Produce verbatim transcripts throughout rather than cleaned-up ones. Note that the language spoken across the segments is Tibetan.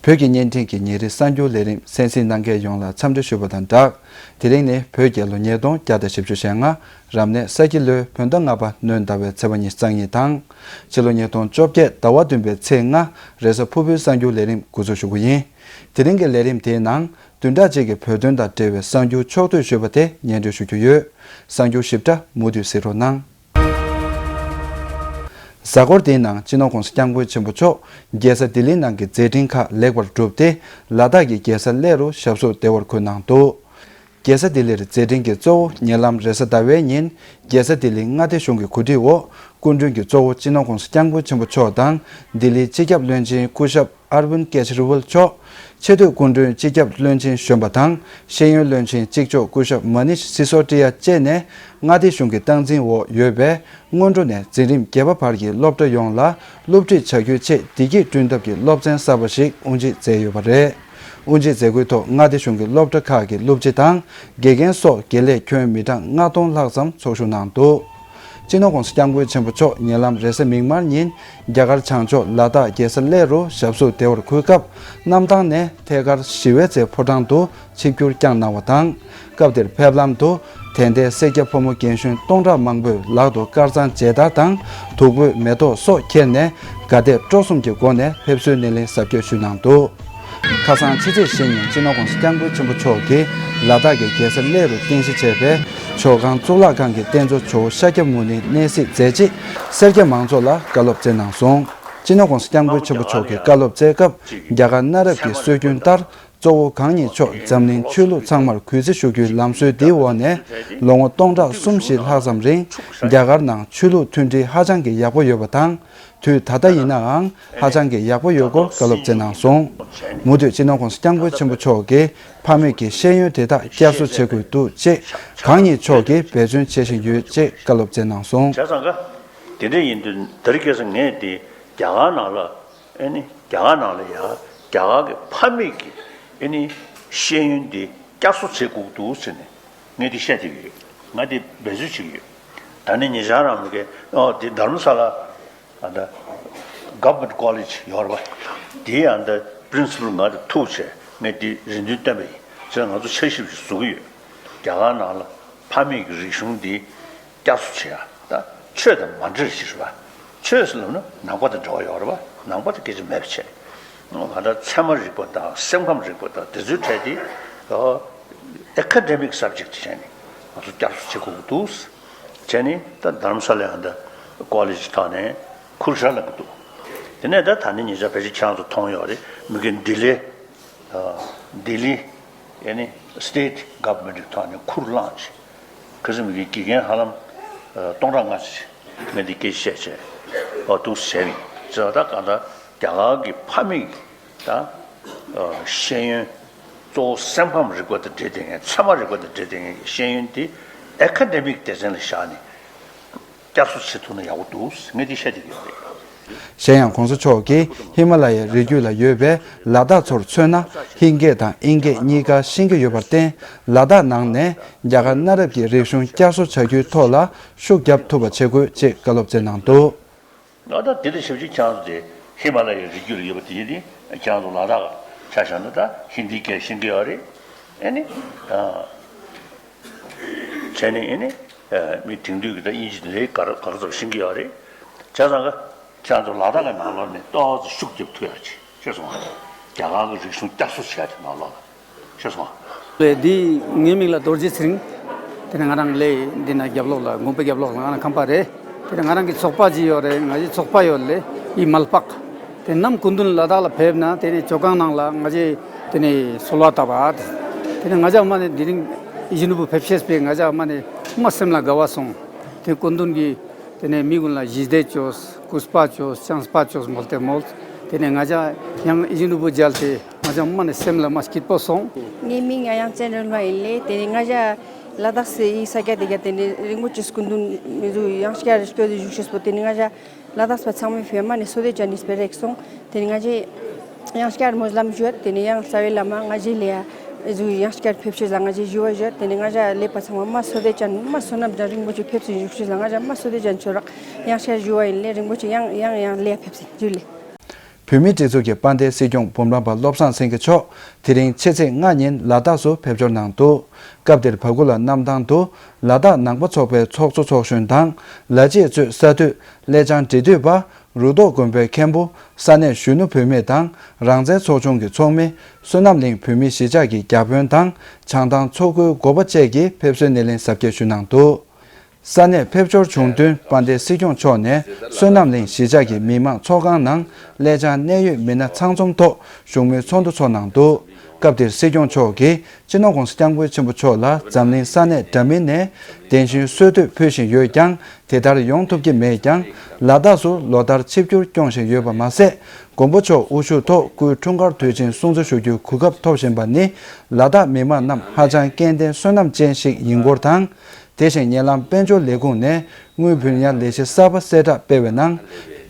བོད་ཀྱི་བརྙན་འཕྲིན་གྱི་ཉིན་རེའི་གསར་འགྱུར་ལས་རིམ་གསན་གཟིགས་གནང་མཁན་ཡོངས་ལ་འཚམས་འདྲི་ཞུ་བ་དང་སྦྲགས། དེ་རིང་ནི་བོད་རྒྱལ་ལོ་ཉིས་སྟོང་བརྒྱ་དང་བཞི་བཅུ་ཞེ་ལྔ། རབ་གནས་ས་ཁྱི་ལོའི་བོད་ཟླ་ལྔ་པ་སྣྲོན་ཟླ་བའི་ཚེས་པ་ཉི་ཤུ་རྩ་གཉིས་དང་། ཕྱི་ལོ་ཉིས་སྟོང་བཅོ་བརྒྱད་ཟླ་བ་བདུན་པའི་ཚེས་ལྔ། རེས་གཟའ་ཕུར་བུའི་གསར་འགྱུར་ལས་རིམ་འགོ་འཛུགས་ཞུ་རྒྱུ་ཡིན། དེ་རིང་གི་ལས་རིམ་དེའི་ནང་བདུན་ཕྲག་གཅིག་གི་བོད་དོན་དང་འབྲེལ་བའི་གསར་འགྱུར་ཕྱོགས་བསྡུས་ཞུས་པ་དེ་སྙན་སྒྲོན་ཞུ་རྒྱུ་ཡོད། གསར་འགྱུར་ཞིབ་ཕྲ་མུ་མཐུད་གཟིགས་རོགས་གནང་། གཟའ་འཁོར་འདིའི་ནང་སྤྱི་ནོར་༸གོང་ས་༸སྐྱབས་མགོན་ཆེན་པོ་མཆོག་རྒྱལ་ས་ལྡི་ལི་ནང་གི་མཛད་འཕྲིན་ཁག་ལེགས་པར་གྲུབ་སྟེ། ལ་དྭགས་ཀྱི་རྒྱལ་ས་གླེ་རུ་ཞབས་སོར་བདེ་བར་འཁོད་གནང་འདུག་རྒྱལ་ས་ལྡི་ལིར་མཛད་འཕྲིན་གྱི་གཙོ་བོ་ཉེ་ལམ་རེས་གཟའ་ཟླ་བའི་ཉིན། རྒྱལ་ས་ལྡི་ལི་མངའ་སྡེ་གཞུང་གི་གོ་སྒྲིག་འོག་སྐུ་མགྲོན་གྱི་གཙོ་བོ་སྤྱི་ནོར་༸གོང་ས་༸སྐྱབས་མགོན་ཆེན་པོ་མཆོག་དང་། ལྡི་ལིའི་སྤྱི་ཁྱབ་བློན་ཆེན་སྐུ་ཞབས་ཨར་བིན་ཀེ་ཇི་རི་ཝལ་མཆོག་ཆེས་མཐོའི་སྐུ་མགྲོན་སྤྱི་ཁྱབ་བློན་ཆེན་གཞོན་པ་དང་། ཤེས་ཡོན་བློན་ཆེན་གཅིག་ལྕོགས་སྐུ་ཞབས་མ་ནིཤ་སི་སོ་ཏྲི་ཡ་བཅས་ནས། མངའ་སྡེ་གཞུང་གི་སྟངས་འཛིན་འོག་ཡོད་པའི་སྔོན་འགྲོ་ནས་འཛིན་རིམ་བརྒྱད་པ་བར་གྱི་སློབ་གྲྭ་ཡོངས་ལ་སློབ་ཁྲིད་བྱ་རྒྱུའི་ཆེད་བདེ་སྐྱིད་བསྐྲུན་ཐབས་ཀྱི་སློབ་ཚན་གསར་པ་ཞིག་དབུ་འབྱེད་མཛད་ཡོད་པ་རེད། དབུ་འབྱེད་མཛད་སྒོའི་ཐོག་མངའ་སྡེ་གཞུང་གི་སློབ་གྲྭ་ཁག་གི་སློབ་སྤྱི་དང་། དགེ་རྒན་སོགས་དགེ་ལས་ཁྱོན་མི་གྲངས་ལྔ་སྟོང་ལྷག་ཙམ་ཚོགས་ཞུགས་གནང་འདུག་སྤྱི་ནོར་༸གོང་ས་༸སྐྱབས་མགོན་ཆེན་པོ་མཆོག་ཉེ་ལམ་རེས་གཟའ་མིག་དམར་ཉིན། རྒྱ་གར་བྱང་ཕྱོགས་ལ་དྭགས་རྒྱལ་ས་གླེ་རུ་ཞབས་སོར་བདེ་བར་འཁོད་སྐབས། གནམ་ཐང་ནས་ཐད་ཀར་ཞི་བའི་རྩེ་ཕོ་བྲང་དུ་ཆིབས་བསྒྱུར་བསྐྱངས་གནང་བ་དང་། སྐབས་དེར་ཕེབས་ལམ་དུ། དད་ལྡན་སེར་སྐྱ་ཕོ་མོ་རྒན་གཞོན་སྟོང་ཕྲག་མང་པོས་ལག་ཏུ་དཀར་གཙང་མཇལ་དར་དང་། བདུག་སྤོས་མེ་ཏོག་སོགས་ཁྱེར་ནས། དགའ་དད་སྤྲོ་གསུམ་གྱི་སྒོ་ནས་ཕེབས་བསུའི་སྣེ་ལེན་གཟབ་རྒྱས་ཞུས་གནང་འདུག་ཁ་སང་ཕྱི་ཚེས་བཞི་ཉིན་སྤྱི་ནོར་༸གོང་ས་༸སྐྱབས་མགོན་ཆེན་པོ་མཆོག་གིས་ལ་དྭགས་ཀྱི་རྒྱལ་ས་གླེ་རུ་རྟེན་གཞི་བྱས་པའི་ཇོ་ཁང་གཙུག་ལག་ཁང་གི་རྟེན་གཙོ་ཇོ་བོ་ཤཱཀྱ་མུ་ནེའི་གནས་གཟིགས་མཛད་རྗེས། སེར་སྐྱ་མང་ཚོགས་ལ་བཀའ་སློབ་སྩལ་གནང་སོང་། སྤྱི་ནོར་༸གོང་ས་༸སྐྱབས་མགོན་ཆེན་པོ་མཆོག་གིས་བཀའ་སློབ་སྩལ་སྐབས། རྒྱ་གར་གནའ་རབས་ཀྱི་སྲོལ་རྒྱུན་ལྟར། གཙོ་བོ་གང་ཉིད་མཆོག་འཛམ་གླིང་ཆོས་ལུགས་ཚང་མར་གུས་བརྩི་ཞུ་རྒྱུའི་ལམ་སྲོལ་འདིའི་འོག་ནས། ལོ་ངོ་སྟོང་ཕྲག་གསུམ་བཞི་ལྷག་ཙམ་རིང་། རྒྱ་གར་ནང་ཆོས་ལུགས་མཐུན་སྒྲིལ་ཧ་ཅང་གི་ཡག་པོ་ཡོད་པ་དང་། དུས་ད་ལྟ་ཡིན་ནའང་ཧ་ཅང་གི་ཡག་པོ་ཡོད་སྐོར་བཀའ་སློབ་སྩལ་གནང་སོང་། མུ་མཐུད་སྤྱི་ནོར་༸གོང་ས་༸སྐྱབས་མགོན་ཆེན་པོ་མཆོག་གིས་ཕ་མེས་ཀྱི་ཤེས་ཡོན་དེ་དག་བསྐྱར་གསོ་བྱེད་དགོས་འདུག་ཅེས་གང་ཉིད་མཆོག་གིས་འབད་བརྩོན་བྱེད་བཞིན་ཡོད་ཅེས་བཀའ་སློབ་སྩལ་གནང་སོང་། བྱས་ཙང་ཀ་དེ་འདྲ་ཡིན་དུས་དེ་རིང་ཁ་སང་ངས་དེ་རྒྱ་གར་ནང་ལ་ཨེ་ནི་རྒྱ་གར་ནང་ལ་ཡ་རྒྱ་གར་གྱི་ཕ་མེས་ཀྱི་ཨེ་ནི་ཤེས་ཡོན་དེ་བསྐྱར་གསོ་བྱེད་དགོས་འདུག་ཟེར་ནས་ངས་དེ་བཤད་བསྡད་ཀྱི་ཡོད། ང་དེ་འབད་རྩོལ་བྱེད་ཀྱི་ཡོད། ད་ནི་ཉེ་ཆར་རང་གི་ཨོ་དེ་དྷརྨ་ས་ལ། ཨ་ད། Government College ཡོད་རེད་པ། དེའི་ཨ་ད་Principal ང་དང་ཐུག་བྱས་ངས་དེ་རེ་འདུན་བཏོན་པ་ཡིན། བྱས་ཙང་ང་ཚོ་འཆར་གཞི་ཞིག་བཟོ་གི་ཡོད། རྒྱ་གར་ནང་ལ་ཕ་མེས་ཀྱི་རིག་གཞུང་འདི་བསྐྱར་གསོ་བྱེད་ཡ། ད་ཆོས་དང་མ་འདྲེས་ཤིག་རེད་པ། ཆོས་ཟེར་ལབ་ན་ནང་པ་དང་འབྲེལ་བ་ཡོད་རེད་པ། ནང་པ་དང་སྐད་ཆ་མེད་པ་བྱས། ང་ད་ཚད་མ་རིག་པ་དང་སེམས་ཁམས་རིག་པ་དང་དེ་ཚོའི་གྲས་དེ་ཨ་Academic Subject བྱས་ནས་ང་ཚོ་བསྐྱར་གསོ་བྱེད་དགོས་ཀྱི་འདུག་བྱས་ནས་ད་དྷརྨ་ས་ལའི་ཨ་ད་College ཐོག་ནས་ཁུར་ཤ་ལབ་ཀྱི་འདུག་དེ་ནས་ད་ད་ནི་ཉེ་ཆར་ཕལ་ཆེར་ཁྱེད་རང་ཚོ་མཐོང་ཡོད་རེད། མི་གི་ལྡི་ལི། ལྡི་ལི། ཨེ་ནི་State Government ཐོག་ནས་ཁུར་བླངས་བྱས། ཁ་སང་མི་གི་དགེ་རྒན་ཧ་ལམ་སྟོང་ཕྲག་ལྔ་ཙམ་ཞིག་ངས་འདི་སྐད་ཆ་བཤད་བྱས། འདུག་བྱས་པ་ཡིན། བྱས་ཙང་ད་གང་ལྟར་རྒྱ་གར་གྱི་ཕ་མེས་ཀྱི་ད་ཤེས་ཡོན། གཙོ་བོ་སེམས་ཁམས་རིག་པ་དང་འབྲེལ་བསྡད་མཁན། ཚད་མ་རིག་པ་དང་འབྲེལ་བསྡད་མཁན་གྱི་ཤེས་ཡོན་དེ་Academic སྡེ་ཚན་ལ་བཞག་ནས་བསྐྱར་གསོ་བྱེད་ཐུབ་ན་ཡག་པོ་འདུག་ངས་འདི་བཤད་བསྡད་ཀྱི་ཡོད་རེད། གཞན་ཡང་༸གོང་ས་མཆོག་གིས་ཧི་མ་ལ་ཡའི་རི་རྒྱུད་ལ་ཡོད་པའི་ལ་དྭགས་ཚོར་མཚོན་ན། ཧིན་སྐད་དང་དབྱིན་སྐད་གཉིས་ཀ་ཤེས་ཀྱི་ཡོད་པར་བརྟེན། ལ་དྭགས་ནང་ནས་རྒྱ་གར་གནའ་རབས་ཀྱི་རིག་གཞུང་བསྐྱར་གསོ་བྱ་རྒྱུའི་ཐོག་ལ་ཤུགས་རྒྱབ་ཐུབ་པ་བྱེད་དགོས་ཅེས་བཀའ་སློབ་སྩལ་གནང་འདུག་ང་ད་དེ་དང་ཞབས་ཕྱི་ཁྱེད་རང་ཚོ་དེ་ཧི་མ་ལ་ཡའི་རི་རྒྱུད་ལ་ཡོད་པ་དེ་ཡིན་དུས་ཁྱེད་རང་ཚོ་ལ་དྭགས་ཆ་བཞག་ན་ད་ཧིན་དིའི་སྐད་ཤེས་ཀྱི་ཡོད་རེད། ཨེ་ནི། བྱས་ནས་ཨེ་ནི། མི་དེང་དུས་ཀྱི་ད་དབྱིན་ཇི་དེ་འདྲའི་ག་རེ་ག་རེ་ཚོ་ཤེས་ཀྱི་ཡོད་རེད། བྱས་ཙང་ཀ་ཁྱེད་རང་ཚོ་ལ་དྭགས་ཀྱི་ནང་ལོགས་ནས་ཏོག་ཙམ་ཤུགས་རྒྱབ་ཐུབ་ཡག་ཅིག་ཤེས་སོང་ང་། རྒྱ་གར་གྱི་རིག་གཞུང་བསྐྱར་གསོ་བྱེད་ཡག་ཅིག་ནང་ལོགས་ལ། ཤེས་སོང་། ལས་འདི་ངའི་མིང་ལ་རྡོ་རྗེ་ཚེ་རིང་། དེ་ནས་ང་རང་ལས་འདི་ན་རྒྱབ་ལོགས་ལ་དགོན་པའི་རྒྱབ་ལོགས་ལ་ང་རང་ཁང་པ་རེད། དེ་ནས་ང་རང་གི་ཚོགས་པ་ཅིག་ཡོད་རེད། ང་ཚོའི་ཚོགས་པ་ཡོད་ལས་ཡི་མལ་པག་དེ་ནམ་སྐུ་མདུན་ལ་དྭགས་ལ་ཕེབས་ན་དེ་ནས་ཇོ་ཁང་ནང་ལ་ང་ཚོས་དེ་ནས་གསོལ་བ་བཏབ་པ། དེ་ནས་ང་ཚོ་མ་ནས་དེ་རིང་ཡིད་བཞིན་ནོར་བུ་ཕེབས་ཤེས་པས་ང་ཚོ་མ་ནས་མ་སེམས་ལ་དགའ་བ་སོང་། དེ་སྐུ་མདུན་གྱི་དེ་ནས་མི་ཀུན་ལ་ཞི་བདེ་བཅོས། སྐུ་སྤ་བཅོས། ཅང་སྤ་བཅོས་མོལ་ཏེ་མོལ། དེ་ནས་ང་ཅག་ཡང་ཨི་ཇི་ནུ་བུ་མཇལ་ཏེ་ང་ཅག་མ་ནས་སེམས་ལ་མ་སྐྱིད་པོ་སོང་། ངའི་མིང་ཡང་ཡང་ཅན་རོལ་མ་ཡིན་ལེ། དེ་ནས་ང་ཅག་ལ་དྭགས་སི་ས་སྐྱ་དེ་ག་དེ་ནས་རིན་པོ་ཆེ་སྐུ་མདུན་མི་ཟུ་ཡང་སྐྱར་སྐྱོད་དེ་བཞུགས་ཤེས་པོ། དེ་ནས་ང་ཅག་ལ་དྭགས་པ་ཚང་མའི་ཕེ་མ་ནས་སོ་དེ་ཅན་ནིས་པེ་རེག་སོང་། དེ་ནས་ང་ཅག་ཡང་སྐྱར་སྨོན་ལམ་ཞུ་ཡ། དེ་ནས་ཡང་རྩ་བའི་བླ་མ་ང་ཅག་ལས་ཡ་ཟུ་ཡང་སྐྱར་ཕེབས་ཤེས་ལ་ང་ཅག་ཞུ་བ་ཞུ་ཡ། དེ་ནས་ང་ཅག་ལས་པ་ཚང་མ་མ་སོ་དེ་ཅན་མ་བསོད་ནམས་ཅན་རིན་པོ་ཆེ་ཕེབས་སུ་བཞུགས་ཤེས་ལ་ང་ཅག་མ་སོ་དེ་ཅན་ཆོས་རག་ཡང་སྐྱར་ཞུ་བ་ཡིན་ལེ། རིན་པོ་ཆེ་ཡང་ཡང་ཡང་ལས་ཡ་ཕེབས་སུ་ཞུ་ལེ། བོད་མིའི་སྒྲིག་འཛུགས་ཀྱི་དཔལ་ལྡན་སྲིད་སྐྱོང་འབུམ་རམས་པ་བློ་བཟང་སེང་གེ་མཆོག་དེ་རིང་ཕྱི་ཚེས་ལྔ་ཉིན་ལ་དྭགས་སུ་ཕེབས་འབྱོར་གནང་འདུག་སྐབས་དེར་བ་ཀུ་ལ་གནམ་ཐང་དུ་ལ་དྭགས་ནང་པ་ཚོགས་པའི་ཚོགས་གཙོ་ཚོགས་གཞོན་དང་། ལ་གཅིག་གཙོས་ས་འཐུས། སླེ་ལྕང་འབྲེལ་མཐུད་པ། རུ་ཐོག་དགོན་པའི་མཁན་པོ། ས་གནས་གཞོན་ནུ་བུད་མེད་དང་རང་བཙན་ཚོགས་ཆུང་གི་ཚོགས་མི། བསོད་ནམས་གླིང་བོད་མིའི་གཞིས་ཆགས་ཀྱི་བརྒྱ་དཔོན་དང་། བྱང་ཐང་ཚོགས་ཁུལ་འགོ་པ་བཅས་ཀྱིས་ཕེབས་བསུའི་སྣེ་ལེན་གཟབ་རྒྱས་ཞུས་གནང་འདུག་ས་གནས་ཕེབས་འབྱོར་བྱུང་བསྟུན་དཔལ་ལྡན་སྲིད་སྐྱོང་མཆོག་ནས་བསོད་ནམས་གླིང་གཞིས་ཆགས་ཀྱི་མི་མང་ཚོགས་ཁང་ནང་སླེ་ལྕང་གནད་ཡོད་མི་སྣ་ཚང་འཛོམས་ཐོག་བཞུགས་མོལ་ཚོགས་འདུ་ཚོགས་གནང་འདུག་སྐབས་དེར་སྲིད་སྐྱོང་མཆོག་གིས་སྤྱི་ནོར་༸གོང་ས་༸སྐྱབས་མགོན་ཆེན་པོ་མཆོག་ལ་འཛམ་གླིང་ས་གནས་འདྲ་མིན་ནས་གདན་ཞུའི་གསོལ་འདེབས་ཕུལ་བཞིན་ཡོད་ཀྱང་། དེ་ལྟར་ཡོང་ཐུབ་ཀྱི་མེད་ཀྱང་། ལ་དྭགས་སུ་ལོ་ལྟར་ཆིབས་བསྒྱུར་སྐྱོང་བཞིན་ཡོད་པ་མ་ཟད། མགོན་པོ་མཆོག་དབུ་བཞུགས་ཐོག་སྐུའི་འཁྲུངས་སྐར་དུས་ཆེན་སྲུང་བརྩི་ཞུ་རྒྱུའི་གོ་སྐབས་ཐོབ་བཞིན་པ་ནི། ལ་དྭགས་མི་མང་རྣམས་ཧ་ཅང་སྐྱེ་ལྡན་བསོད་ནམས་ཅན་ཞིག་ཡིན་སྐོར་དང་། དེ་བཞིན་ཉེ་ལམ་དཔལ་འབྱོར་ལས་ཁུངས་ནས་དངུལ་བུན་གཡར་ལས་གཞི་གསར་པ་གསལ་བསྒྲགས་སྤེལ་བའི་ནང་།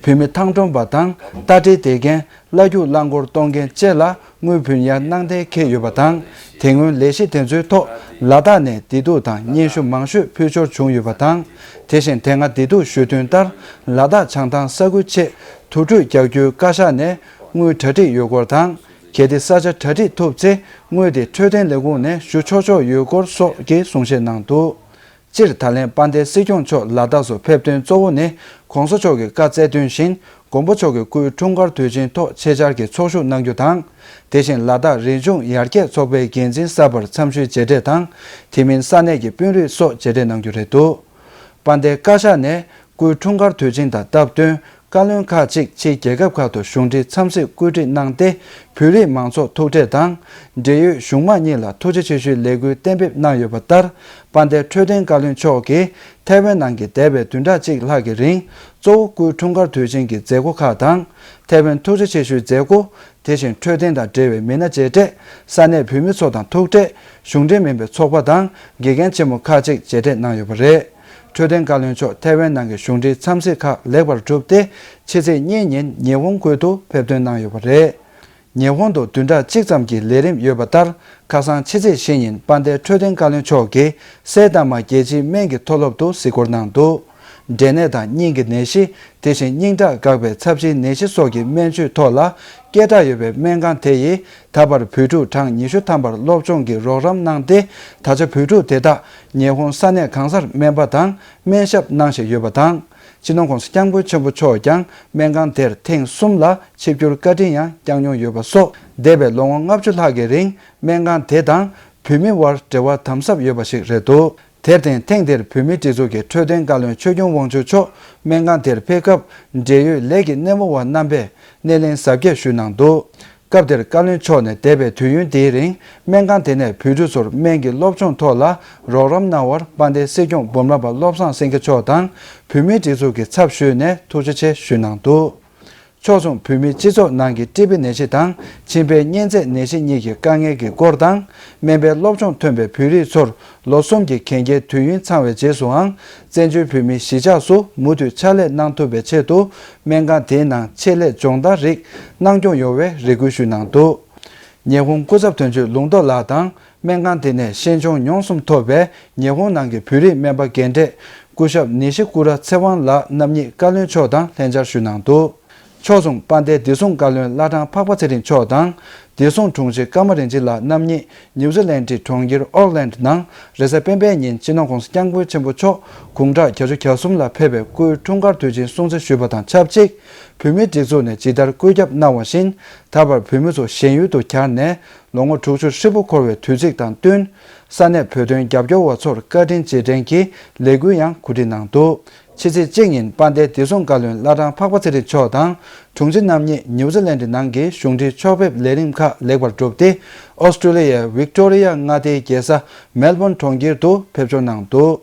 བོད་མི་ཐང་སྒྲོམ་པ་དང་རྟ་དྲེལ་འདེད་མཁན། གླ་རྒྱུག་རླངས་འཁོར་གཏོང་མཁན་བཅས་ལ་དངུལ་བུན་གཡར་གནང་གཏན་འཁེལ་ཡོད་པ་དང་། དེ་སྔོན་ལས་གཞི་དེ་ཚོའི་ཐོག་ལ་དྭགས་ནས་བདེ་སྡུག་དང་སྙན་ཞུ་མང་ཤོས་ཕུལ་འབྱོར་བྱུང་ཡོད་པ་དང་། དེ་བཞིན་དེ་སྔ་བདེ་སྡུག་ཞུས་དོན་ལྟར། ལ་དྭགས་བྱང་ཐང་ས་ཁུལ་ཆེད་དུར་ཁྲོད་རྒྱག་རྒྱུའི་བཀའ་ཤག་ནས་དངུལ་གྲ་སྒྲིག་ཡོད་སྐོར་དང་། གལ་ཏེ་ས་ཆ་གྲ་སྒྲིག་ཐུབ་ཚེ། དངུལ་དེ་འཕྲོད་བསྟེན་ལས་ཁུངས་ནས་ཞུ་ཆོག་ཆོག་ཡོད་སྐོར་སོགས་ཀྱི་གསུང་བཤད་གནང་འདུག་སྤྱིར་ད་ལན་དཔལ་ལྡན་སྲིད་སྐྱོང་མཆོག་ལ་དྭགས་སུ་ཕེབས་དོན་གཙོ་བོ་ནི། ༸གོང་ས་མཆོག་གི་བཀའ་སྩལ་དོན་བཞིན། མགོན་པོ་མཆོག་གི་སྐུའི་འཁྲུངས་སྐར་དུས་ཆེན་ཐོག་ཆེད་བཅར་གྱིས་ཚོགས་ཞུགས་གནང་རྒྱུ་དང་། དེ་བཞིན་ལ་དྭགས་རིག་གཞུང་ཡར་རྒྱས་ཚོགས་པའི་འགན་འཛིན་གསར་པར་འཚམས་ཞུའི་མཇལ་འཕྲད་དང་། དེ་མིན་ས་གནས་ཀྱི་དཔོན་རིགས་སོགས་མཇལ་འཕྲད་གནང་རྒྱུ་རེད་འདུག་དཔལ་ལྡན་བཀའ་ཤག་ནས་སྐུའི་འཁྲུངས་སྐར་དུས་ཆེན་དང་སྟབས་བསྟུན། བཀའ་བློན་ཁག་ཅིག་ཕྱིའི་རྒྱལ་ཁབ་ཁག་ཏུ་གཞུང་འབྲེལ་འཚམས་གཟིགས་བཀོད་སྒྲིག་གནང་སྟེ། བོད་རིགས་མང་ཚོགས་ཐུག་འཕྲད་དང་། འབྲེལ་ཡོད་གཞུང་མང་གཉིས་ལ་ཐུགས་རྗེ་ཆེ་ཞུའི་ལས་འགུལ་གཏན་འབེབས་གནང་ཡོད་པ་ལྟར། དཔལ་ལྡན་འཕྲོད་བསྟེན་བཀའ་བློན་མཆོག་གིས་ཐའེ་ཝན་ནང་གི་འདས་པའི་བདུན་ཕྲག་གཅིག་ལྷག་གི་རིང་། གཙོ་བོ་སྐུའི་འཁྲུངས་སྐར་དུས་ཆེན་གྱི་མཛད་སྒོ་ཁག་དང་། ཐའེ་ཝན་ཐུགས་རྗེ་ཆེ་ཞུའི་མཛད་སྒོ། དེ་བཞིན་འཕྲོད་བསྟེན་དང་འབྲེལ་བའི་མི་སྣ་མཇལ་འཕྲད། ས་གནས་བོད་མི་ཚོ་དང་ཐུག་འཕྲད། གཞུང་འབྲེལ་མིན་པའི་ཚོགས་པ་དང་། དགེ་རྒན་ཆེན་མོ་ཁག་ཅིག་མཇལ་འཕྲད་གནང་ཡོད་པ་རེད། འཕྲོད་བསྟེན་བཀའ་བློན་མཆོག་ཐའེ་ཝན་ནང་གི་གཞུང་འབྲེལ་འཚམས་གཟིགས་ཁག་ལེགས་པར་གྲུབ་སྟེ། ཕྱི་ཚེས་གཉིས་ཉིན་ཉི་ཧོང་ཁུལ་དུ་ཕེབས་ཐོན་གནང་ཡོད་པ་རེད། ཉི་ཧོང་དུ་བདུན་ཕྲག་གཅིག་ཙམ་གྱི་ལས་རིམ་ཡོད་པ་ལྟར། ཁ་སང་ཕྱི་ཚེས་བཞི་ཉིན་དཔལ་ལྡན་འཕྲོད་བསྟེན་བཀའ་བློན་མཆོག་གིས་སེབ་ཏམ་པར་རྒྱལ་སྤྱིའི་སྨན་གྱི་མཐོ་སློབ་ཏུ་གཟིགས་སྐོར་གནང་འདུག་འབྲས་ནད་དང་སྙིང་གི་ནད་གཞི། དེ་བཞིན་སྙིང་ཁྲག་འགག་པའི་ཚབས་ཆེའི་ནད་གཞི་སོགས་ཀྱི་སྨན་བཅོས་ཐོག་ལ་སྐད་གྲགས་ཡོད་པའི་སྨན་ཁང་དེ་ཡིས། ད་བར་བོད་ཕྲུག་གྲངས་ཉི་ཤུ་ཐམ་པར་སློབ་སྦྱོང་གི་རོགས་རམ་གནང་སྟེ། ད་ཆ་བོད་ཕྲུག་དེ་དག་ཉི་ཧོང་ས་གནས་གང་སར་སྨན་པ་དང་སྨན་ཞབས་གནང་བཞིན་ཡོད་པ་དང་། སྤྱི་ནོར་༸གོང་ས་༸སྐྱབས་མགོན་ཆེན་པོ་མཆོག་ཀྱང་སྨན་ཁང་དེར་ཐེངས་གསུམ་ལ་ཆིབས་བསྒྱུར་བཀའ་དྲིན་ཡང་བསྐྱངས་མྱོང་ཡོད་པ་སོགས། འདས་པའི་ལོ་ངོ་ལྔ་བཅུ་ལྷག་གི་རིང་སྨན་ཁང་དེ་དང་བོད་མི་དབར་འབྲེལ་བ་དམ་ཟབ་ཡོད་པ་ཞིག་རེད་འདུག་དེར་བརྟེན་ཐེངས་འདིར་བོད་མིའི་སྒྲིག་འཛུགས་ཀྱི་འཕྲོད་བསྟེན་བཀའ་བློན་ཆོས་སྐྱོང་དབང་ཕྱུག་མཆོག་སྨན་ཁང་དེར་ཕེབས་སྐབས། འབྲེལ་ཡོད་ལས་ཀྱི་སྣེ་མོ་བ་རྣམ་པས་སྣེ་ལེན་གཟབ་རྒྱས་ཞུས་གནང་འདུག་སྐབས་དེར་བཀའ་བློན་མཆོག་ནས་འདས་པའི་དུས་ཡུན་འདིའི་རིང་སྨན་ཁང་དེ་ནས་བོད་ཕྲུག་ཚོར་སྨན་གྱི་སློབ་སྦྱོང་ཐོག་ལ་རོགས་རམ་གནང་བར་དཔལ་ལྡན་སྲིད་སྐྱོང་འབུམ་རམས་པ་བློ་བཟང་སེང་གེ་མཆོག་དང་བོད་མིའི་སྒྲིག་འཛུགས་ཀྱི་ཚབ་ཞུས་ནས་ཐུགས་རྗེ་ཆེ་ཞུས་གནང་འདུག་ཕྱོགས་མཚུངས་བོད་མིའི་སྤྱི་ཚོགས་ནང་གི་ཀྲི་པི་ནད་གཞི་དང་མཆིན་པའི་གཉན་ཚད་ནད་གཞི་གཉིས་ཀྱི་དཀའ་ངལ་གྱི་སྐོར་དང་། སྨན་པའི་སློབ་སྦྱོང་ཐོན་པའི་བོད་རིགས་ཚོར་ལོ་གསུམ་གྱི་གན་རྒྱའི་དུས་ཡུན་ཚང་བའི་རྗེས་སུའང་། བཙན་བྱོལ་བོད་མིའི་གཞིས་ཆགས་སུ་མུ་མཐུད་ཕྱག་ལས་གནང་ཐུབ་པའི་ཆེད་དུ། སྨན་ཁང་དེའི་ནང་ཆེད་ལས་སྦྱོང་བརྡར་རིགས་གནང་སྐྱོང་ཡོང་བའི་རེ་སྐུལ་ཞུས་གནང་འདུག་ཉི་ཧོང་སྐུ་ཚབ་དོན་གཅོད་ལུང་རྟོགས་ལགས་དང་། སྨན་ཁང་དེ་ནས་ཤེས་མཆོང་མྱོང་གསུམ་ཐོབ་པའི་ཉི་ཧོང་ནང་གི་བོད་རིགས་སྨན་པ་རྒན་གྲས་སྐུ་ཞབས་ནི་ཤི་ཀུ་ར་ཚེ་དབང་ལགས་རྣམ་གཉིས་བཀའ་བློན་མཆོག་དང་ལྷན་བཅར་ཞུས་གནང་འདུག་ཕྱོགས་མཚུངས་དཔལ་ལྡན་བདེ་སྲུང་བཀའ་བློན་བླ་བྲང་འཕགས་པ་ཚེ་རིང་མཆོག་དང་། བདེ་སྲུང་དྲུང་ཆེ་ཀརྨ་རིན་ཆེན་ལགས་རྣམ་གཉིས་ནིའུ་ཛི་ལན་གྱི་གྲོང་ཁྱེར་ཨོག་ལན་ནང་རེས་གཟའ་སྤེན་པའི་ཉིན་སྤྱི་ནོར་༸གོང་ས་༸སྐྱབས་མགོན་ཆེན་པོ་མཆོག་དགུང་གྲངས་བརྒྱད་ཅུ་གྱ་གསུམ་ལ་ཕེབས་པའི་སྐུའི་འཁྲུངས་སྐར་དུས་ཆེན་སྲུང་བརྩི་ཞུས་པ་དང་ཆབས་ཅིག་བོད་མིའི་སྒྲིག་འཛུགས་ནས་ཇི་ལྟར་བཀོད་ཁྱབ་གནང་བ་བཞིན། ད་བར་བོད་མི་ཚོ་གཞན་ཡུལ་དུ་གྱར་ནས་ལོ་ངོ་དྲུག་ཅུ་ཧྲིལ་པོ་འཁོར་བའི་དུས་ཚིགས་དང་བསྟུན། ས་གནས་བོད་དོན་རྒྱབ་སྐྱོར་བ་ཚོར་བཀའ་དྲིན་རྗེས་དྲན་གྱི་ལས་འགུལ་ཡང་གོ་སྒྲིག་གནང་འདུག་ཕྱི་ཚེས་གཅིག་ཉིན་དཔལ་ལྡན་བདེ་སྲུང་བཀའ་བློན་བླ་བྲང་འཕགས་པ་ཚེ་རིང་མཆོག་དང་དྲུང་ཆེ་རྣམ་གཉིས་ནིའུ་ཛི་ལན་ནང་གི་གཞུང་འབྲེལ་ཕྱོགས་ཕེབས་ལས་རིམ་ཁག་ལེགས་པར་གྲུབ་སྟེ། ཨོ་སི་ཀྲོ་ལི་ཡའི་ཝིག་ཏོ་རི་ཡ་མངའ་སྡེའི་རྒྱལ་ས་མེལ་བོན་གྲོང་ཁྱེར་དུ་ཕེབས་འབྱོར་གནང་འདུག་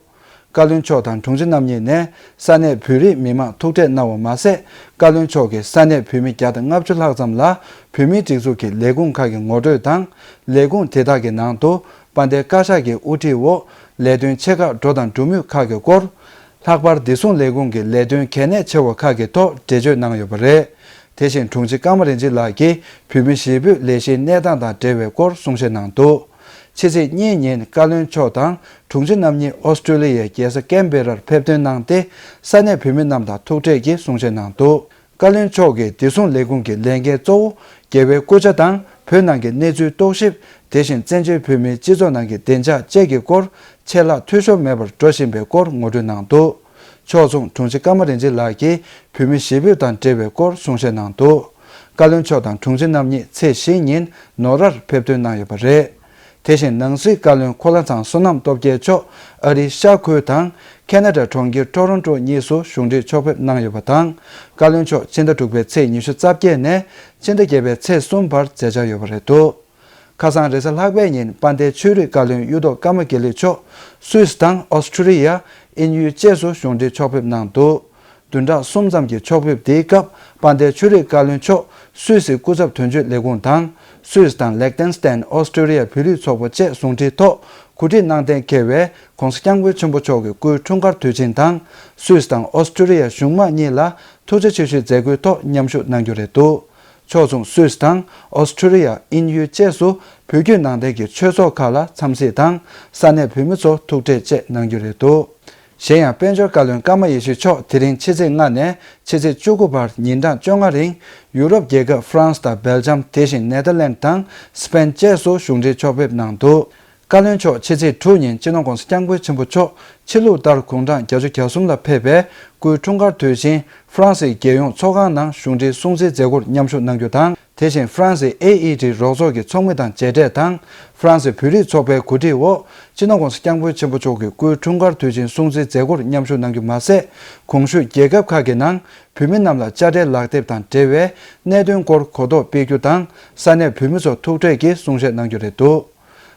བཀའ་བློན་མཆོག་དང་དྲུང་ཆེ་རྣམ་གཉིས་ནས་ས་གནས་བོད་རིགས་མི་མང་ཐུག་འཕྲད་གནང་བ་མ་ཟད། བཀའ་བློན་མཆོག་གིས་ས་གནས་བོད་མི་བརྒྱ་དང་ལྔ་བཅུ་ལྷག་ཙམ་ལ་བོད་མིའི་སྒྲིག་འཛུགས་ཀྱི་ལས་ཁུངས་ཁག་གི་ངོ་སྤྲོད་དང་། ལས་ཁུངས་དེ་དག་གི་ནང་དུ་དཔལ་ལྡན་བཀའ་ཤག་གི་དབུ་ཁྲིད་འོག་ལས་དོན་ཆེ་ཁག་འགྲོ་དང་འགྲོ་མུས་ཁག་གི་སྐོར། ལྷག་པར་བདེ་སྲུང་ལས་ཁུངས་ཀྱི་ལས་དོན་གལ་གནད་ཆེ་བ་ཁག་གི་ཐོག་འགྲེལ་བརྗོད་གནང་ཡོད་པ་རེད། དེ་བཞིན་དྲུང་ཆེ་ཀརྨ་རིན་ཆེན་ལགས་ཀྱིས་བོད་མི་བཞེས་སྤོས་ལས་གཞིའི་གནས་སྟངས་དང་འབྲེལ་བའི་སྐོར་གསུང་བཤད་གནང་འདུག་ཕྱི་ཚེས་གཉིས་ཉིན་བཀའ་བློན་མཆོག་དང་དྲུང་ཆེ་རྣམ་གཉིས་ཨོ་སི་ཀྲོ་ལི་ཡའི་རྒྱལ་ས་ཀེན་བེ་རར་ཕེབས་ཐོན་གནང་སྟེ། ས་གནས་བོད་མི་རྣམས་དང་ཐུག་འཕྲད་ཀྱིས་གསུང་བཤད་གནང་འདུག་བཀའ་བློན་མཆོག་གིས་བདེ་སྲུང་ལས་ཁུངས་ཀྱི་ལས་འགན་གཙོ་བོ་རྒྱལ་བའི་སྐུ་ཕྱྭ་དང་བོད་ནང་གི་གནས་ཚུལ་རྟོག་ཞིབ། དེ་བཞིན་བཙན་བྱོལ་བོད་མིའི་སྤྱི་ཚོགས་ནང་གི་བདེ་འཇགས་བཅས་ཀྱི་སྐོར་ཆད་ལྷག་འཐུས་ཤོར་མེད་པར་འགྲོ་བཞིན་པའི་སྐོར་ངོ་སྤྲོད་གནང་འདུག་ཕྱོགས་མཚུངས་དྲུང་ཆེ་ཀརྨ་རིན་ཆེན་ལགས་ཀྱིས་བོད་མི་ཞི་བདེ་དང་འབྲེལ་བའི་སྐོར་གསུང་བཤད་གནང་འདུག་བཀའ་བློན་མཆོག་དང་དྲུང་ཆེ་རྣམ་གཉིས་ཚེས་བཞི་ཉིན་ནོར་རར་ཕེབས་ཐོན་གནང་ཡོད་པ་རེད། དེ་བཞིན་ནང་སྲིད་བཀའ་བློན་ཁོ་ལ་ཚང་བསོད་ནམས་སྟོབས་རྒྱལ་མཆོག་ཨ་རིའི་ཤར་ཁུལ་དང་ཁེ་ན་ཌ་གྲོང་ཁྱེར་ཊོ་རོན་ཊོ་གཉིས་སུ་གཞུང་འབྲེལ་ཕྱོགས་ཕེབས་གནང་ཡོད་པ་དང་། བཀའ་བློན་མཆོག་ཕྱི་ཟླ་དྲུག་པའི་ཚེས་ཉི་ཤུ་རྩ་བརྒྱད་ནས་ཕྱི་ཟླ་བརྒྱད་པའི་ཚེས་གསུམ་བར་མཛད་འཆར་ཡོད་པ་རེད་འདུག་ཁ་སང་རེས་གཟའ་ལྷག་པའི་ཉིན་དཔལ་ལྡན་ཆོས་རིག་བཀའ་བློན་གཡུ་ཐོག་ཀརྨ་དགེ་ལེགས་མཆོག་སུད་སི་དང་ཨོ་སི་ཁྲུ་ལི་ཡ། དབྱིན་ཡུལ་བཅས་སུ་གཞུང་འབྲེལ་ཕྱོགས་ཕེབས་གནང་འདུག་བདུན་ཕྲག་གསུམ་ཙམ་གྱི་ཕྱོགས་ཕེབས་དེའི་སྐབས་དཔལ་ལྡན་ཆོས་རིག་བཀའ་བློན་མཆོག་སུད་སི་སྐུ་ཚབ་དོན་གཅོད་ལས་ཁུངས་དང་། སུད་སི་དང་ལེག་ཏེན་སི་ཏན་ཨོ་སི་ཁྲུ་ལི་ཡ་བོད་རིགས་ཚོགས་པ་བཅས་ཟུང་འབྲེལ་ཐོག་གོ་སྒྲིག་གནང་གཏན་འཁེལ་བའི་༧གོང་ས་༧སྐྱབས་མགོན་ཆེན་པོ་མཆོག་གི་སྐུའི་འཁྲུངས་སྐར་དུས་ཆེན་དང་། སུད་སི་དང་ཨོ་སི་ཁྲུ་ལི་ཡ་གཞུང་མང་གཉིས་ལ་ཐུགས་རྗེ་ཆེ་ཞུའི་མཛད་སྒོའི་ཐོག་མཉམ་ཞུགས་གནང་རྒྱུ་རེད་འདུག་ཕྱོགས་མཚུངས་སུད་སི་དང་ཨོ་སི་ཁྲུ་ལི་ཡ། དབྱིན་ཡུལ་བཅས་སུ་བོད་བརྒྱུད་ནང་བསྟན་གྱི་ཆོས་ཚོགས་ཁག་ལ་འཚམས་གཟིགས་དང་ས་གནས་བོད་མི་ཚོ་ཐུག་འཕྲད་བཅས་གནང་རྒྱུ་རེད་འདུག་གཞན་ཡང་དཔལ་འབྱོར་བཀའ་བློན་ཀརྨ་ཡེ་ཤེས་མཆོག་དེ་རིང་ཕྱི་ཚེས་ལྔ་ནས་ཕྱི་ཚེས་བཅུ་དགུ་བར་ཉིན་གྲངས་བཅོ་ལྔ་རིང་ཡུ་རོབ་རྒྱལ་ཁབ་ཧྥ་རན་སི་དང་སྦེལ་ཇམ། དེ་བཞིན་ནེ་དར་ལན་དང་སི་པེན་བཅས་སུ་གཞུང་འབྲེལ་ཕྱོགས་ཕེབས་གནང་འདུག་བཀའ་བློན་མཆོག་ཕྱི་ཚེས་དྲུག་ཉིན་སྤྱི་ནོར་༧གོང་ས་༧སྐྱབས་མགོན་ཆེན་པོ་མཆོག་ཕྱི་ལུགས་ལྟར་དགུང་གྲངས་བརྒྱད་ཅུ་གྱ་གསུམ་ལ་ཕེབས་པའི་སྐུའི་འཁྲུངས་སྐར་དུས་ཆེན་ཧྥ་རན་སིའི་རྒྱལ་ཡོངས་ཚོགས་ཁང་ནང་གཞུང་འབྲེལ་སྲུང་བརྩིའི་མཛད་སྒོར་མཉམ་ཞུགས་གནང་རྒྱུ་དང་། དེ་བཞིན་ཧྥ་རན་སིའི་ཨེ་ཨི་ཊི་རོགས་ཚོགས་ཀྱི་ཚོགས་མི་དང་མཇལ་འཕྲད་དང་། ཧྥ་རན་སི་བོད་རིགས་ཚོགས་པའི་གོ་སྒྲིག་འོག་སྤྱི་ནོར་༧གོང་ས་༧སྐྱབས་མགོན་ཆེན་པོ་མཆོག་གི་སྐུའི་འཁྲུངས་སྐར་དུས་ཆེན་སྲུང་བརྩིའི་མཛད་སྒོར་མཉམ་ཞུགས་གནང་རྒྱུ་མ་ཟད། གོང་ཞུས་རྒྱལ་ཁབ་ཁག་གི་ནང་བོད་མི་རྣམས་ལ་དཔྱ་ཁྲལ་ལག་དེབ་དང་འབྲེལ་བའི་གནད་དོན་སྐོར་གོ་རྟོགས་སྤེལ་རྒྱུ་དང་། ས་གནས་བོད་མི་ཚོ་ཐུག་འཕྲད་ཀྱིས་གསུང་བཤད་གནང་རྒྱུ་རེད་འདུག་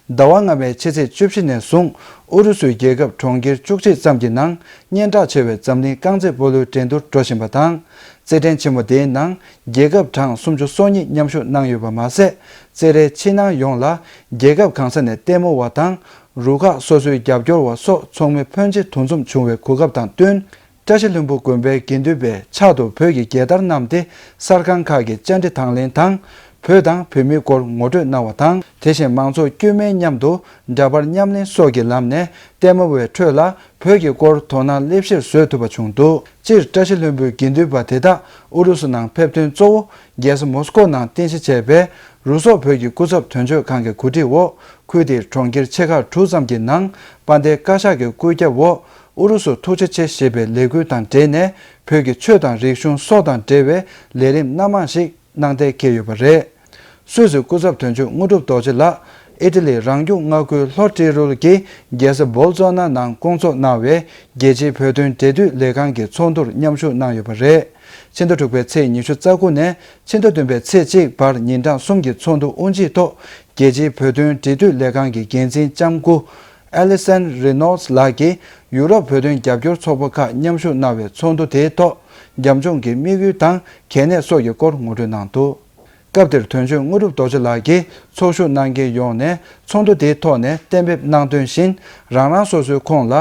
ཟླ་བ་སྔ་མའི་ཕྱི་ཚེས་བཅུ་བཞི་ནས་བཟུང་ཨུ་རུ་སུའི་རྒྱལ་ཁབ་གྲོང་ཁྱེར་བཅུ་གཅིག་ཙམ་གྱི་ནང་སྙན་གྲགས་ཆེ་བའི་འཛམ་གླིང་རྐང་རྩེད་སྤོ་ལོའི་འགྲན་བསྡུར་འགྲོ་བཞིན་པ་དང་། རྩེད་འགྲན་ཆེན་མོ་དེའི་ནང་རྒྱལ་ཁབ་གྲངས་སུམ་ཅུ་སོ་གཉིས་མཉམ་ཞུགས་གནང་ཡོད་པ་མ་ཟད། རྩེད་རའི་ཕྱི་ནང་ཡོངས་ལ་རྒྱལ་ཁབ་གང་ས་ནས་ལྟད་མོ་བ་དང་། རུ་ཁག་སོ་སོའི་རྒྱབ་སྐྱོར་བ་སོགས་ཚོགས་མི་ཕོན་ཆེ་འདུ་འཛོམས་བྱུང་བའི་གོ་སྐབས་དང་བསྟུན། བཀྲ་ཤིས་ལྷུན་པོ་དགོན་པའི་དགེ་འདུན་པས་ཕྱག་ཏུ་བོད་ཀྱི་རྒྱལ་དར་བསྣམས་ཏེ་གསར་ཁང་ཁག་གི་བཅར་འདྲི་དང་ལེན་དང་། བོད་དང་བོད་མིའི་སྐོར་ངོ་སྤྲོད་གནང་བ་དང་། དེ་བཞིན་མང་ཚོགས་དཀྱུས་མའི་མཉམ་དུ་འདྲ་པར་མཉམ་ལེན་སོགས་ཀྱི་ལམ་ནས་ལྟད་མོ་བའི་ཁྲོད་ལ་བོད་ཀྱི་སྐོར་དོ་སྣང་སླེབས་གཞིར་བཟོ་ཐུབ་པ་བྱུང་འདུག་སྤྱིར་བཀྲ་ཤིས་ལྷུན་པོའི་དགེ་འདུན་པ་དེ་དག་ཨུ་རུ་སུ་ནང་ཕེབས་ཐོན་གཙོ་བོ་རྒྱལ་ས་མོ་སི་ཀོ་ནང་རྟེན་གཞི་བྱས་པའི་རུ་སོག་བོད་ཀྱི་སྐུ་ཚབ་དོན་གཅོད་ཁང་གི་གོ་སྒྲིག་འོག་ཁུལ་དེའི་གྲོང་ཁྱེར་ཆེ་ཁག་དྲུག་ཙམ་གྱི་ནང་དཔལ་ལྡན་བཀའ་ཤག་གི་བཀོད་ཁྱབ་འོག་ཨུ་རུ་སུ་ཐུགས་རྗེ་ཆེ་ཞེས་པའི་ལས་འགུལ་དང་འབྲེལ་ནས་བོད་ཀྱི་ཆོས་དང་རིག་གཞུང་སོགས་དང་འབྲེལ་བའི་ལས་རིམ་སྣ་མང་ཞིག་གནང་གཏན་འཁེལ་ཡོད་པ་རེད། སུད་སི་སྐུ་ཚབ་དོན་གཅོད་དངོས་གྲུབ་རྡོ་རྗེ་ལགས་ཨི་ཊ་ལི་རང་སྐྱོང་མངའ་ཁུལ་ལྷོ་ཏི་རོལ་གྱི་རྒྱལ་ས་བོལ་ཙོ་ན་ནང་བསྐོང་ཚོགས་གནང་བའི་རྒྱལ་སྤྱིའི་བོད་དོན་འབྲེལ་མཐུད་ལས་ཁང་གི་ཚོགས་འདུར་མཉམ་ཞུགས་གནང་ཡོད་པ་རེད། ཕྱི་ཟླ་དྲུག་པའི་ཚེས་ཉི་ཤུ་རྩ་དགུ་ནས་ཕྱི་ཟླ་བདུན་པའི་ཚེས་གཅིག་བར་ཉིན་གྲངས་གསུམ་གྱི་ཚོགས་འདུ་དབུ་འབྱེད་ཐོག་རྒྱལ་སྤྱིའི་བོད་དོན་འབྲེལ་མཐུད་ལས་ཁང་གི་འགན་འཛིན་ལྕམ་སྐུ་ཨེ་ལི་སན་རེ་ནོལ་ལགས་ཀྱིས་ཡུ་རོབ་བོད་དོན་རྒྱབ་སྐྱོར་ཚོགས་པ་ཁག་མཉམ་ཞུགས་གནང་བའི་ཚོགས་འདུ་དེའི་ཐོག་རྒྱབ་ལྗོངས་ཀྱི་དམིགས་ཡུལ་དང་གལ་གནད་སོགས་ཀྱི་སྐོར་ངོ་སྤྲོད་གནང་འདུག་སྐབས་དེར་དོན་གཅོད་དངོས་གྲུབ་རྡོ་རྗེ་ལགས་ཀྱིས་ཚོགས་ཞུགས་གནང་མཁན་ཡོངས་ནས་ཚོགས་འདུ་དེའི་ཐོག་ནས་གཏན་འབེབས་གནང་དོན་བཞིན། རང་རང་སོ་སོའི་ཁོངས་ལ་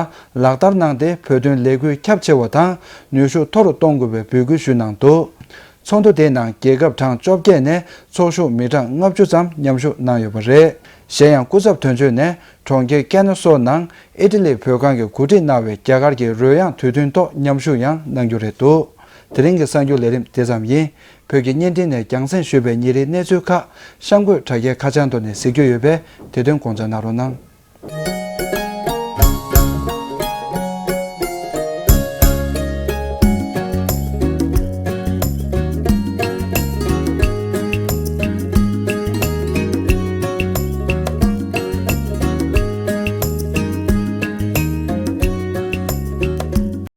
ལག་བསྟར་གནང་སྟེ་བོད་དོན་ལས་འགུལ་ཁྱབ་ཆེ་བ་དང་ནུས་ཤུགས་མཐོ་རུ་གཏོང་དགོས་པའི་འབོད་སྐུལ་ཞུས་གནང་འདུག་ཚོགས་འདུ་དེའི་ནང་རྒྱལ་ཁབ་གྲངས་བཅོ་བརྒྱད་ནས་ཚོགས་ཞུགས་མི་གྲངས་ལྔ་བཅུ་ཙམ་མཉམ་ཞུགས་གནང་ཡོད་པ་རེད། གཞན་ཡང་སྐུ་ཚབ་དོན་གཅོད་ནས་གྲོང་ཁྱེར་ཀེ་ན་སོ་ནང་ཨི་ཊ་ལིའི་བོད་ཁང་གི་གོ་སྒྲིག་གནང་བའི་རྒྱ་གར་གྱི་རོལ་དབྱངས་དུས་སྟོན་ཐོག་མཉམ་ཞུགས་ཡང་གནང་རྒྱུ་རེད་འདུག་དེ་རིང་གི་གསར་འགྱུར་ལས་རིམ་དེ་ཙམ་ཡིན། བོད་ཀྱི་བརྙན་འཕྲིན་ནས་རྒྱང་སྲིང་ཞུས་པའི་ཉིན་རེའི་གནས་ཚུལ་ཁག་གཤམ་འཁོད་དྲ་རྒྱའི་ཁ་བྱང་ཐོག་ནས་གཟིགས་རྒྱུ་ཡོད་པས་དེ་དོན་དགོངས་འཇགས་གནང་རོགས་གནང་།